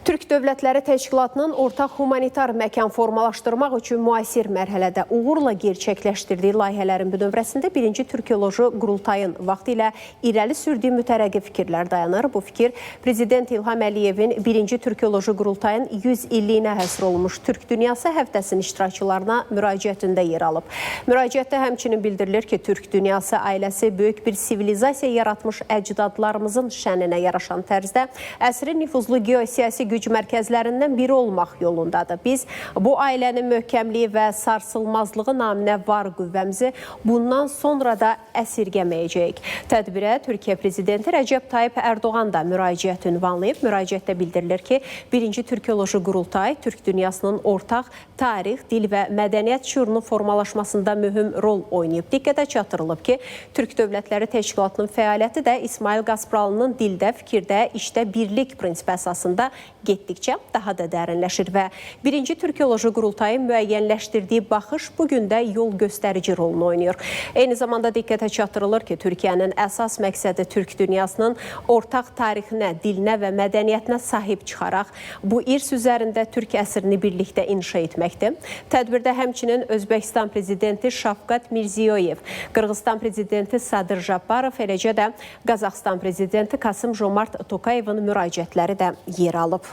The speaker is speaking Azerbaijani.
Türk Dövlətləri Təşkilatının ortaq humanitar məkan formalaşdırmaq üçün müasir mərhələdə uğurla gerçəkləşdirdiyi layihələrin bünövrəsində birinci Türkoloji Qurultayın vaxtilə irəli sürdüyü mütərəqqi fikirlər dayanır. Bu fikir Prezident İlham Əliyevin birinci Türkoloji Qurultayın 100 illiyinə həsr olunmuş Türk Dünyası həftəsinin iştirakçılarına müraciətində yer alıb. Müraciətdə həmçinin bildirilir ki, Türk Dünyası ailəsi böyük bir sivilizasiya yaratmış əcdadlarımızın şəninə yaraşan tərzdə əsrin nüfuzlu geosiyasi güc mərkəzlərindən biri olmaq yolundadır. Biz bu ailənin möhkəmliyi və sarsılmazlığı naminə var qüvvəmizi bundan sonra da əsirgəməyəcəyik. Tədbirə Türkiyə Prezidenti Rəcəb Tayyip Ərdoğan da müraciət ünvanlayıb. Müraciətdə bildirilir ki, birinci Türkoloji Qurultay Türk dünyasının ortaq tarix, dil və mədəniyyət şüurunun formalaşmasında mühüm rol oynayıb. Diqqətə çatdırılıb ki, Türk Dövlətləri Təşkilatının fəaliyyəti də İsmail Qaspralının dildə, fikirdə, işdə birlik prinsipi əsasında getdikcə daha da dərinləşir və birinci Türkoloji Qurultayın müəyyənləşdirdiyi baxış bu gün də yol göstərici rolunu oynayır. Eyni zamanda diqqətə çatdırılır ki, Türkiyənin əsas məqsədi Türk dünyasının ortaq tarixinə, dilinə və mədəniyyətinə sahib çıxaraq bu irs üzərində Türk əsrini birlikdə inşa etməkdir. Tədbirdə həmçinin Özbəkistan prezidenti Şavkat Mirziyoyev, Qırğızistan prezidenti Sadır Japarov, eləcə də Qazaxıstan prezidenti Kasım Jomart Tokayevin müraciətləri də yer alıb.